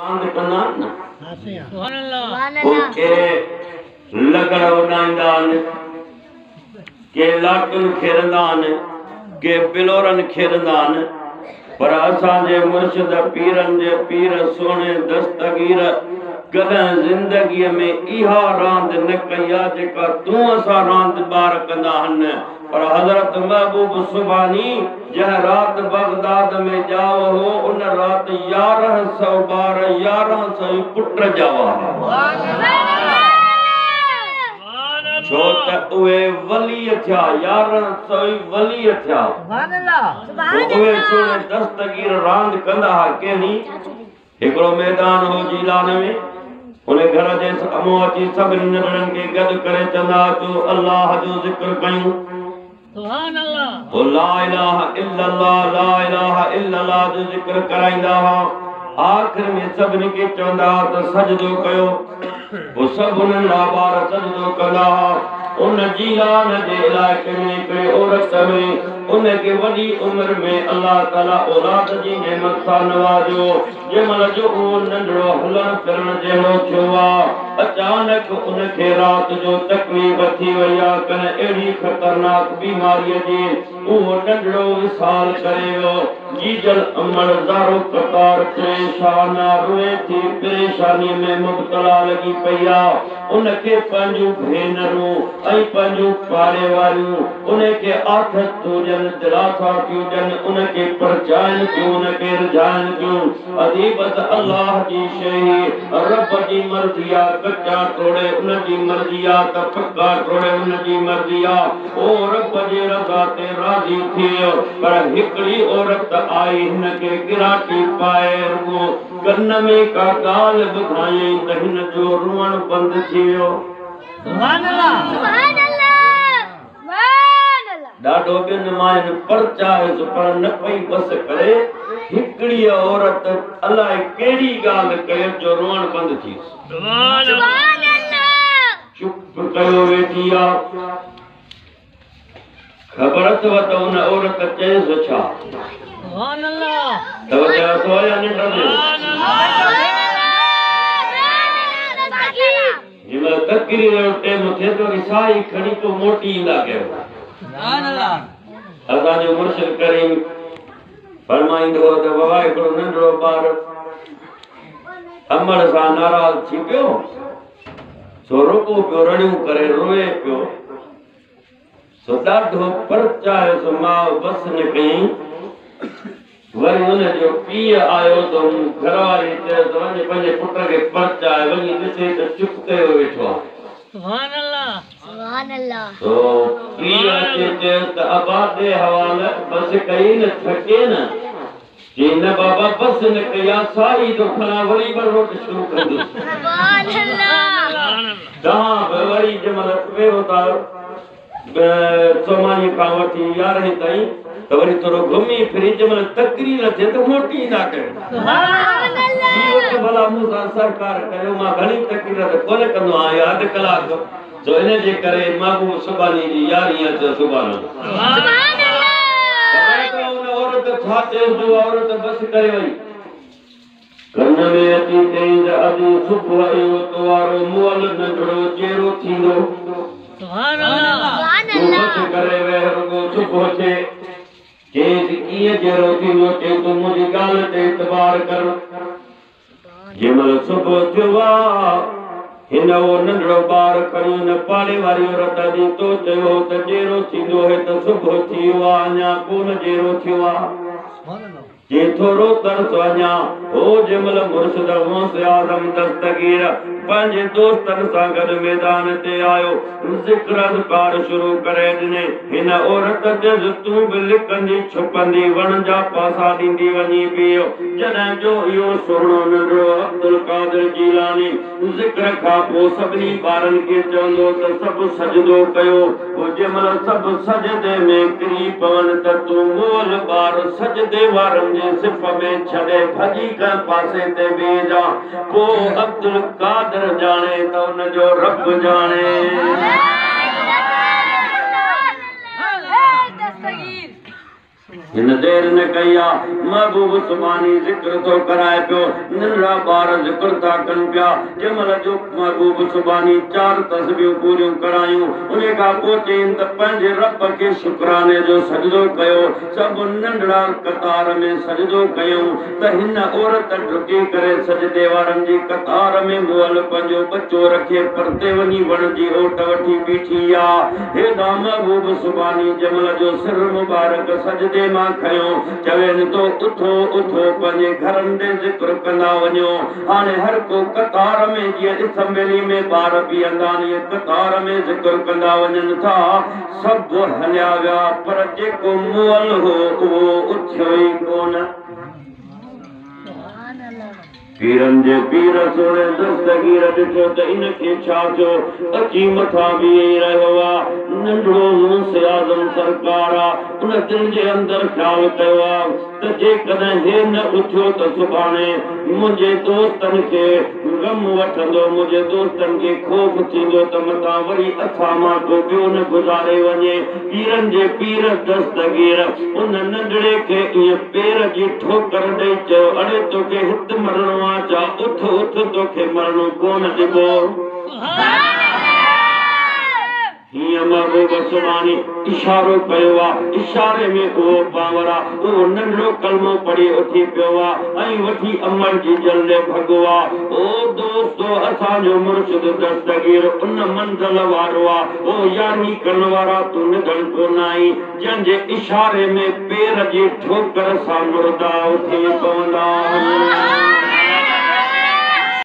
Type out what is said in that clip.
راند ڪندا آهن نه، پوء ڪي لغڙ اڏائيندا آهن، ڪي لاٽن کيڏندا آهن، ڪي بلورن کيڏندا آهن، پر اسان جي مرشد پيرن جي پير سهڻي دستگير ڪڏهن زندگيء ۾ اها راند نه ڪئي آهي جيڪا تون اسان راند ٻار ڪندا آهن. پر حضرت محبوب سبحاني جنهن رات بغداد ۾ ڄائو هو، ان رات 1100 ٻار 1100 ئي پٽ ڄاوا ها. ڇو ته اهي ولي ٿيا، 1100 ئي ولي ٿيا. پوء اهي سهڻي دستگير راند ڪندا ها ڪهڙي؟ هڪڙو ميدان هو جيلان ۾، ان گهر جي سامهون اچي سڀني ننڍڙن کي گڏ ڪري چوندا اچو الله جو ذڪر ڪيون. پوء لا اله الا الله لا اله الا الله جو ذڪر ڪرائيندا هئا. آخر ۾ سڀني کي چوندا هئا ته سجدو ڪيو. پوء سڀ ننڍڙا ٻار سجدو ڪندا هئا. ان جيلان جي علائقي ۾ هڪڙي عورت هئي، ان کي وڏي عمر ۾ الله تعاليٰ اولاد جي نعمت سان نوازيو. جنهن مهل جو اهو ننڍڙو هلڻ ڦرڻ جهڙو ٿيو آ، اچانڪ ان کي رات جو تڪليف ٿي وئي آ، ڪنهن اهڙي خطرناڪ بيماريء جي اهو ننڍڙو وصال ڪري ويو. جيجل امڙ زارو قطار پريشان آ، روئي ٿي، پريشانيء ۾ مبتلا لڳي پئي آ. ان کي پنهنجون ڀينرون ۽ پنهنجون پاڙي واريون ان کي آٿت ٿيون ڏين، دلاسا ٿيون ڏين، ان کي پرچائن ٿيون، ان کي رجهائن ٿيون. ادي بس الله جي شيء هي، رب جي مرضي آ، ڪچا ٽوڙي ان جي مرضي آ ته پڪا ٽوڙي ان جي مرضي آ. او رب جي رضا تي راضي ٿي ويو. پر هڪڙي عورت آئي هن کي ڳراٽي پائي رڳو ڪن ۾ ڪا ڳالهه ٻڌايائين ته هن جو روئڻ بند ٿي ويو. ڏاڍو ٻين ماين پرچايس پر نه پئي بس ڪري. هڪڙيء عورت الائي ڪهڙي ڳالهه ڪيس جو روئڻ بند ٿيس. چپ ڪيو ويٺي آ. خبر اٿو ته ان عورت چيس ڇا؟ توجه اٿو يا ننڊ ۾؟ جنهن مهل تقرير جو ٽيم ٿئي ٿو وري ساهي کڻي پوء موٽي ايندا ڪيو. اسان جو مرشد ڪريم فرمائيندو هو ته بابا هڪڙو ننڍڙو ٻار امڙ سان ناراض ٿي پيو، سو رڳو پيو رڙيون ڪري روئي پيو. سو ڏاڍو پرچايس، ماء بس نه ڪيائين. وري ان جو پيء آيو ته گهر واريء چيس ته وڃ پنهنجي پٽ کي پرچاء، وڃي ڏسي ته چپ ڪيو ويٺو آهي. سو پيء اچي چيس ته ابا ڏي حوال، بس ڪئي نه ٿڪين نه؟ چيائين نه بابا بس نه ڪئي آ، ساهي ٿو کڻان وري ٻه روٽ شروع ڪندس. توهان به وري جنهن مهل ويهو ٿا سومهاڻيء کان وٺي يارهين تائين ته وري ٿورو گهمي ڦري جنهن مهل تقرير ٿئي ته موٽي ايندا ڪيو. اهو ته ڀلا مون سان سهڪار ڪريو، مان گهڻي تقرير ته ڪونه ڪندو آهيان، اڌ ڪلاڪ سو ان جي ڪري محبوب سبحاني جي يارهين اچ سبحان الله. خبر اٿو ان عورت ڇا چيس جو اها عورت بس ڪري وئي. ڪن ۾ اچي چيائين ته ادي صبح اهو تو وارو مئل ننڍڙو جيئرو ٿيندو. تون بس ڪري ويهه رڳو صبح ٿئي. چيائينس ڪيئن جيئرو ٿيندو؟ چيائين تون منهنجي ڳالهه تي اعتبار ڪر. جنهن مهل صبح ٿيو آ، هن اهو ننڍڙو ٻار کڻي ان پاڙي واري عورت ڏي تو چيو هو ته جيئرو ٿيندو هي ته صبح ٿي ويو آ اڃا ڪونه جيئرو ٿيو آ. چي ٿورو ترس اڃا. هو جنهن مهل مرشد غوث اعظم دستگير پنهنجي دوستن سان گڏ ميدان تي آيو، ذڪر اذڪار شروع ڪري ڏني. هن عورت چيس، تون به لڪندي ڇپندي وڻ جا پاسا ڏيندي وڃي بيهه. جڏهن جو اهو سهڻو ننڍڙو عبدالقادر جيلاني ذڪر کان پوء سڀني ٻارن کي چوندو ته سڀ سجدو ڪيو. پوء جنهن مهل سڀ سجدي ۾ ڪري پون ته تون مئل ٻار سجدي وارن جي صف ۾ ڇڏي ڀڄي ڪنهن پاسي تي بيهجان. پوء عبدالقادر ڄاڻي ته ان جو رب ڄاڻي. هن دير نه ڪئي آ، محبوب سبحاني ذڪر ٿو ڪرائي پيو، ننڍڙا ٻار ذڪر ٿا ڪن پيا، جنهن مهل جو محبوب سبحاني چار تسبيحون پوريون ڪرايون، انهي کان پوء چيائين ته پنهنجي رب کي شڪراني جو سجدو ڪيو، سڀ ننڍڙا قطار ۾ سجدو ڪيائون ته هن عورت ڊڪي ڪري سجدي وارن جي قطار ۾ مئل پنهنجو ٻچو رکي پرتي وڃي وڻ جي اوٽ وٺي بيٺي آ. هيڏانهن محبوب سبحاني جمل جو سر مبارڪ سجدي مان کنيو، چوين ٿو، اٿو، اٿو، پنهنجي گهرن ڏي ذڪر ڪندا وڃو. هاڻي هر ڪو قطار ۾ جيئن اسمبلي ۾ ٻار بيهندا آهن، ائين قطار ۾ ذڪر ڪندا وڃن ٿا. سڀ هليا ويا، پر جيڪو مئل هو، اهو اٿيو ئي ڪونه. پيرن جي پير سهڻي دستگير ڏٺو ته ان کي ڇا ٿيو، اچي مٿان بيهي رهيو آ. ننڍڙو غوث اعظم سرڪار آ. ان دل جي اندر خيال ڪيو آ ته جيڪڏهن هي نه اٿيو ته سڀاڻي منهنجي دوستن کي غم وٺندو، منهنجي دوستن کي خوف ٿيندو ته متان وري اسان مان ڪو ٻيو نه گذاري وڃي. پيرن جي پير دستگير ان ننڍڙي کي ائين پير جي ٺوڪر ڏئي چيو، اڙي توکي هت مرڻو آ ڇا؟ اٿ اٿ توکي مرڻو ڪونه ڏبو. هيئن محبوب سبحاني اشارو ڪيو آ، اشاري ۾ اهو پانور آ، اهو ننڍڙو ڪلمو پڙهي اٿي پيو آ ۽ وٺي امڙ جي جلدي ڀڳو آ. او دوستو اسان جو مرشد دستگير ان منزل وارو آ. او يارهين ڪرڻ وارا تون نڌڻ ڪونه آهين، جنهن جي اشاري ۾ پير جي ٺوڪر سان مردا اٿي پوندا آهن.